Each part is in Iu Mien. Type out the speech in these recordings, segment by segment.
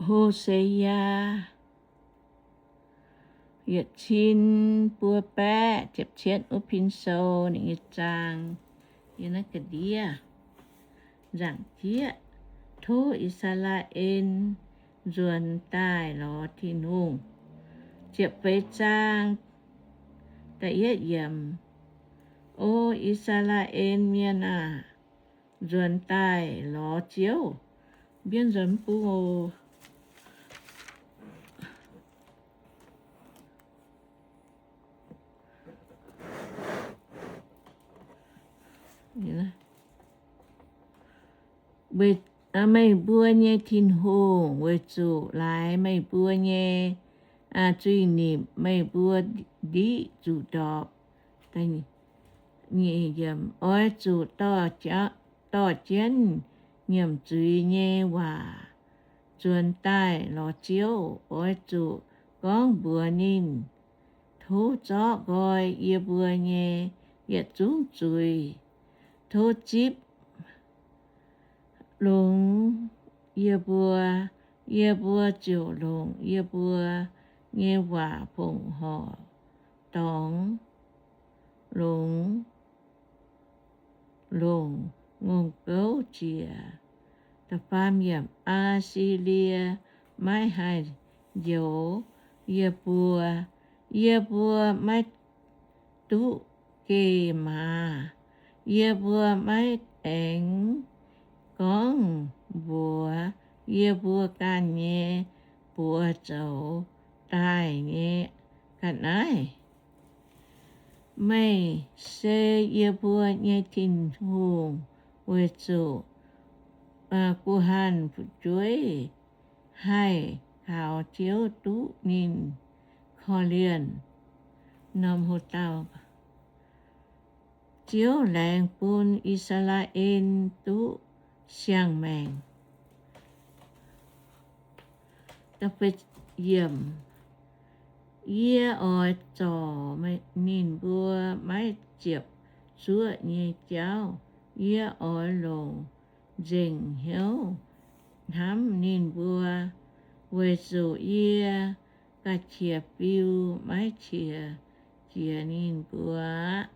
Ho^se^yaa yietc cin buo baeqv ziepc cietv wuov pin sou ninh nyei zaang, ga'ndiev, nzaangc jieqv, tov I^saa^laa^en nzuonx daaih lorz Tin-Hungh. Ziepc feix zaang, da'yietv yiemc. O I^saa^laa^en Mienh aah! Nzuonx daaih lorz Ziouv. Mbienv nzuonx bung oc. Meih mbuo nyei Tin-Hungh, weic zuqc laaix meih mbuo nyei zuiz-nipc meih mbuo ndiqv zuqc ndorpc. Oix zuqc dorh jienv nyiemc zuiz nyei waac nzuonx daaih lorz Ziouv. Oix zuqc gorngv mbuox ninh, tov zorqv nqoi yie mbuo nyei yietc zungv zuiz. Tov zipv longx yie mbuo, yie mbuo ziouc longc yie mbuo nyei waac fongc horc dorngx, longx, longc ngongh gouv jiex. Aa^si^lie maiv haih njoux yie mbuo. Yie mbuo maiv duqv geh maaz. Yie mbuo maiv aengx gorngv mbuox yie mbuo ganh nyei buoz zoux daaih nyei ga'naaiv. Meih se yie mbuo nyei Tin-Hungh, weic zuqc guh hanh fu'jueiv haih kaux Ziouv duqv ninh korv-lienh. Norm hoc dauh Ziouv laengz bun I^saa^laa^en duqv siang-maengc. Yie oix zorc ninh mbuo maiv ziepc zuoqv nyei jauv. Yie oix longc nzengc hnyouv hnamv ninh mbuo, weic zuqc yie ga'qiex fiu maiv qiex jiez ninh mbuo aqv.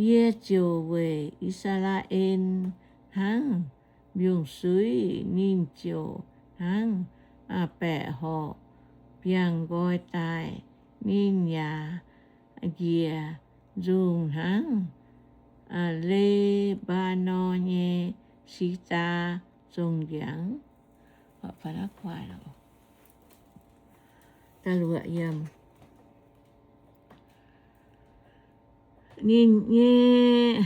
Yie ziouc weic I^saa^laa^en hnangv mbiungc-suiv, ninh ziouc hnangv baeqc horqc biangh nqoi daaih. Ninh yaac njiec nzungh hnangv Le^mbaa^norn nyei si^ndaa zongh ndiangx. Ninh nyei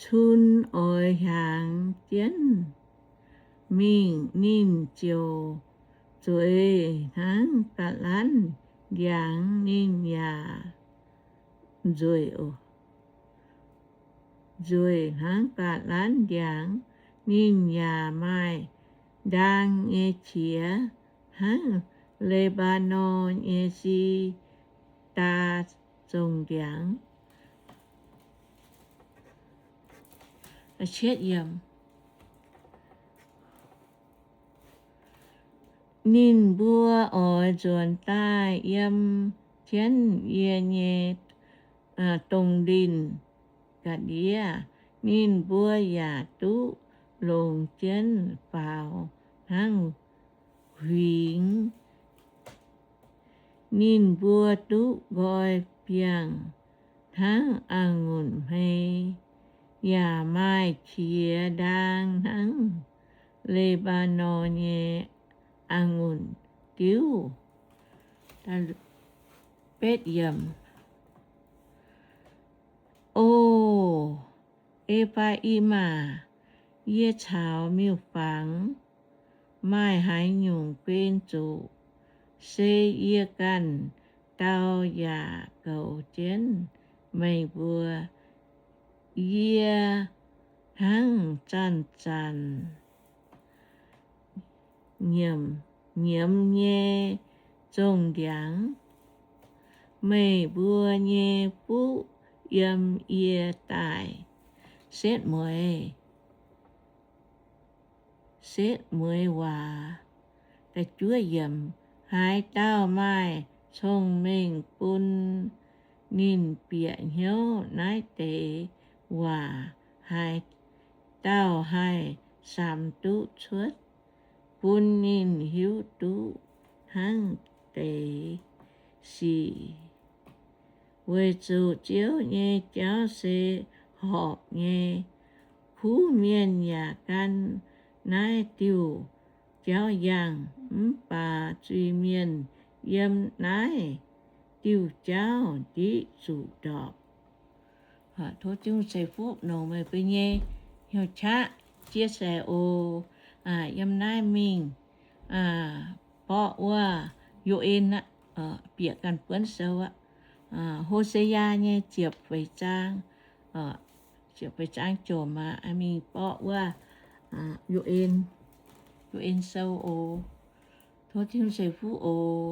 cun oix hiaangx jienv mingh, ninh ziouc zueiz hnangv ga'lanv ndiangx. Ninh yaac nzueic, nzueic hnangv ga'lanv ndiangx. Ninh yaac maaih ndaang nyei qiex hnangv Le^mbaa^norn nyei si^ndaa zongh ndiangx. Ninh mbuo oix nzuonx daaih yiem jienv yie nyei dongh linh ga'ndiev. Ninh mbuo yaac duqv longc jienv faaux hnangv huingx. Ninh mbuo duqv nqoi biangh hnangv a'ngunc hmei, yaac maaih qiex ndaang hnangv Le^mbaa^norn nyei a'ngunc diuv. O E^faa^im aac, yie caux miuc-fangx maaih haaix nyungc guen zuqc? Se yie ganh dau yaac goux jienv meih mbuo. Yie hnangv zanc-zanc nyiemz nyei zongh ndiangx. Meih mbuo nyei fuqv yiem yie daaih setv mueiz. setv mueiz waac. Haaix dauh maaih cong-mengh bun ninh bieqc hnyouv naaiv deix waac, haaix dauh haih samx duqv cuotv, bun ninh hiuv duqv hnangv deix sic. Weic zuqc Ziouv nyei jauv se horpc nyei. Kuv mienh yaac gan naaiv diuh jauv yangh, mv baac zuiz-mienh yiem naaiv diuh jauv ndiqv zuqc ndorpc. Tov Tin-Hungh ceix fuqv longc meih mbuo nyei hnyouv qaqv chia sẻ oc. Yiem naaiv mingh borqv wuov Yo^en aqv, bieqc ganh buonv sou aqv. Ho^se^yaa nyei ziepc feix zaang, ziepc feix zaang jomc aqv. Mingh borqv wuov Yo^en, Yo^en sou oc. Tov Tin-Hungh ceix fuqv oc.